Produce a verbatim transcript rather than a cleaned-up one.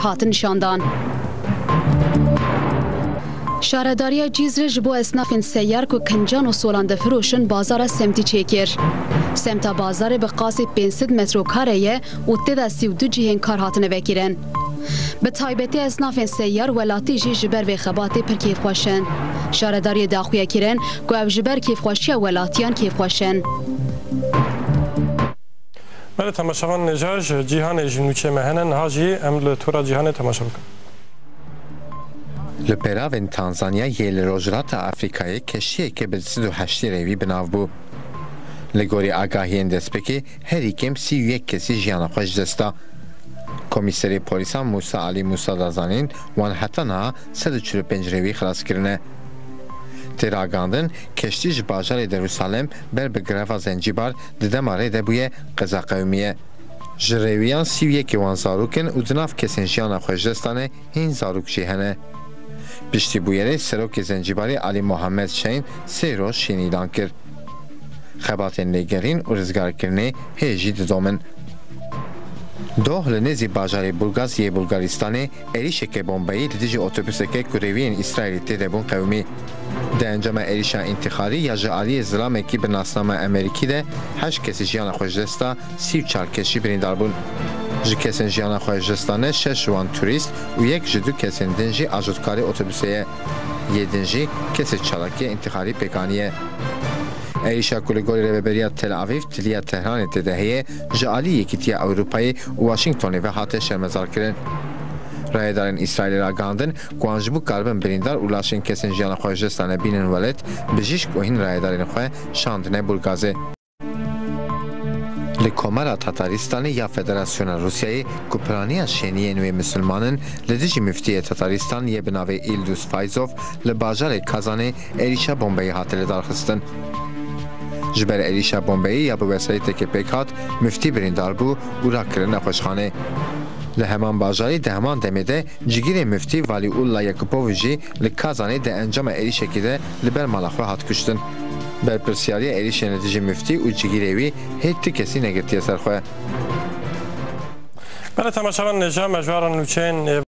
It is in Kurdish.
hatin nîşandan. Şaredariya Cîzre ji bo esnafên seyar ku kincan û solan difiroşin, bazara semtî çêkir. Semta bazarê bi qasî pênc sed metrokare ye û tê de sî û du cihên kar hatine vekirin. Bi taybetî esnafên seyar welatî jî ji ber vê xebatê pir kêfxweş in. Şaredariyê daxuya kirin ku ew ji ber kêfxweşiya welatiyan kêfxweş in. Belê, temaşevan nêjar ji cîhanê ji nûçê me hene, niha jî em li tora cîhanê temaşe bikin. Li peravên Tanzanya yê li rojhilata Afrîkayê keştiyeke bi sed û heştê rêwî bi nav bû. Li gorî agahiyên destpêkê herî kêm sî û yek kesî jiyana xwe ji dest da. Komîserê polîsan Musa Alî Musa da zanîn, wan heta niha sed û çil û pênc rêwî xilas kirine. Tê ragandin, keştî ji bajarê Derûsalem ber bi greva Zencîbar di dema rê de bûye qeza qewimiye. Ji rêwiyan sî û yekê wan zarok in û di nav kesên jiyana xwe ji dest dane hîn zarok jî hene. Piştî bûyerê serokê Zencîbarê Alî Mohamed Şeyn sê roj şîn îlan kir. Xebatên lêgerîn û rizgarkirinê hê jî didomin. Doh li nêzî bajarê Burgaz yê Bulgaristanê êrîşeke bombeyî li dijî otobuseke ku rêwiyên Îsraîlî tê de bûn qewimî. Di encama êrîşa întîxarî ya ji aliyê zilamekî bi nasnama Emerîkî de heşt kesî jiyana xwe ji dest da, sî û çar kes jî birîndar bûn. Ji kesên jiyana xwe ji dest dane şeş ji wan turîst û yek ji du kesên din jî ajotkarê otobusê ye. Yê din jî kesê çalakiyê întîxarî pêk aniye. Êrîşa ku li gorî Rêveberiya Tel Avîv tiliya Tehranê tê de heye, ji alî Yekîtiya Ewropayê û Washingtonê ve hate şermezarkirin. Rayedarên Îsraîlê ragihandin ku wan ji bo karibin birîndar û laşên kesên jiyana xwe ji dest dane bînin welêt, bijîşk û hîn rayedarên xwe şandine Burgazê. Li Komara Tataristanê ya Federasyona Rûsyayê ku piraniya şêniyên wê misilman in, li dijî miftiyê Tataristan yê bi navê Îldus Fayzov li bajarê Kazanê êrîşa bombeyî hate lidarxistin. Ji ber êrîşa bombeyî ya bi wesayîtekê pêk hat, miftî birîndar bû û rakirin nexweşxanê. Li heman bajarî di heman demê de cigîrê miftî Valîullah Yakupovic jî li Kazanê di encama êrîşekî de li ber mala xwe hat kuştin. Berpirsyariya êrîşên li dijî miftî û cigîrê wî hê ti kesî negirtiye ser xwe. Belê, temaşevan nêja me ji we re nûçeyên, e,